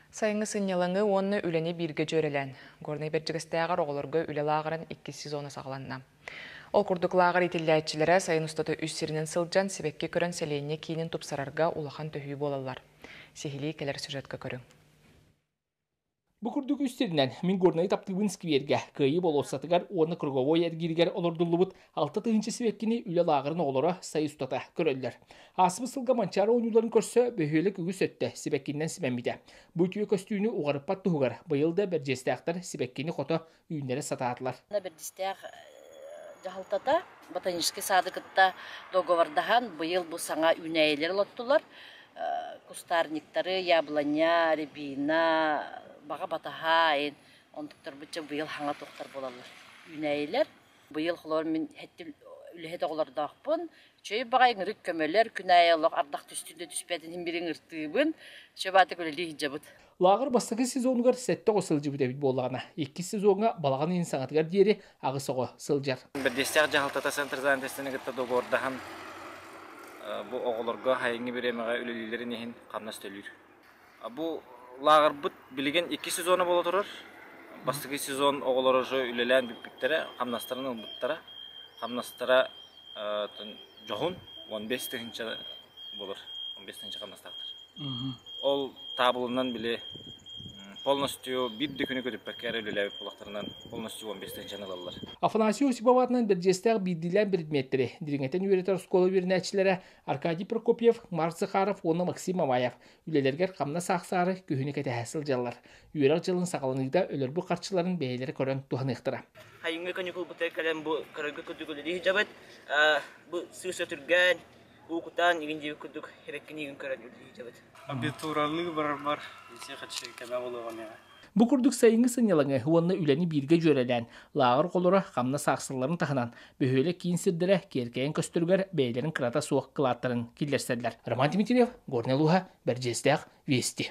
Сайыҥҥы сынньалаҥы уонна үлэни бииргэ дьүөрэлээн, Горнай Бэрдьигэстээҕэр оҕолорго үлэ лааҕырын иккис сезона саҕаланна. Ол курдук лааҕыр иитиллээччилэрэ сайын устата үс сиринэн сылдьан сибэкки көрөн сэлиэнньэ киинин тупсарарга улахан төһүү буолаллар. Сиһилии кэлэр сюжетка көрүҥ. Бу курдук үс сиринэн Мин Горнайы таптыыбын сквергэ, Кыайыы болуоссатыгар уонна Круговой эргииригэр олордуллубут 6 000 сибэккини үлэ лааҕырын оҕолоро сай устата көрөллөр. Ааспыт сылга Манчаары оонньууларын көрсө бөһүөлэк үгүс өттө сибэккинэн симэммитэ. Бу үтүө көстүүнү уҕарыппат туһугар быйыл да бэрдьиэстээхтэр сибэккини хото үүннэрэ сатаатылар. Бэрдьиэстээх дьаһалтата ботаническай саады кытта договордаһан быйыл бу саҥа үүнээйилэр олоттулар. Кустарниктары, яблоня, рябина, баҕа батаһа, онтуктарбытча быйыл хаҥа туохтар буолаллар үүнээйилэр. Быйыл холоор мин үлэһит оҕолордоохпун. Үчүгэй баҕайы ыҥырык көмөлөр, күн аайы олох ардах түстүн да түспэтин иһин бири ыҥыртыыбын. Үчүгэй баҕатык үлэлии сылдьабыт. Лааҕыр бастакы сезонугар сэттэ оҕо сылдьыбыт эбит буоллаҕына, иккис сезоҥҥа балаҕан ыйын саҥатыгар диэри аҕыс оҕо сылдьар. Бэрдиэстээх дьаһалтата Центр занятостины кытта договордаһан бу оҕолорго сайыҥҥы бириэмэҕэ үлэлииллэрин иһин хамнас төлүүр. Бу лааҕырбыт билигин икки сезона буола турар. Бастакы сезон оҕолоро уже үлэлээн бүппүттэрэ, хамнастарын ылбыттара. Хамнастара дьоһун 15 тыһыынча буолар. 15 тыһыынча хамнастаахтар. Ол таабылынан били полностью биир да күнү көтүппэккэ эрэ үлэлээбит буоллахтарынан полностью 15 тыһыынчаны ылаллар. Афанасий Осипов аатынан Бэрдьиэстээх биирдиилээн предметтэри дириҥэтэн үөрэтэр оскуола үөрэнээччилэрэ Аркадий Прокопьев, Марк Захаров уонна Максим Мамаев үлэлэригэр хамнас аахсаары күһүнү кэтэһэ сылдьаллар. Үөрэх дьылын саҕаланыыта өлөрбүт харчыларын бэйэлэрэ көрөн туһаныахтара. Хайыҥҥы каникулбутугар кэлэн бу көрөргө курдук үлэлии сылдьабыт. Бу сыыс өтүргээн, уу кутаан игин диэбит курдук эбэккин игин көрөн үлэлии сылдьабыт. Абитуралыы барарбар ити хаччы кэмэ буолуоҕа миэхэ. Бу курдук сайыҥҥы сынньалаҥы уонна үлэни бииргэ дьүөрэлээн, лааҕыр оҕолоро хамнас аахсалларын таһынан, бөһүөлэк киин сирдэрэ киэркэйэн көстөрүгэр бэйэлэрин кырата суох кылааттарын киллэрсэллэр. Роман Дмитриев, Горнай улууһа, Бэрдьиэстээх, Вести.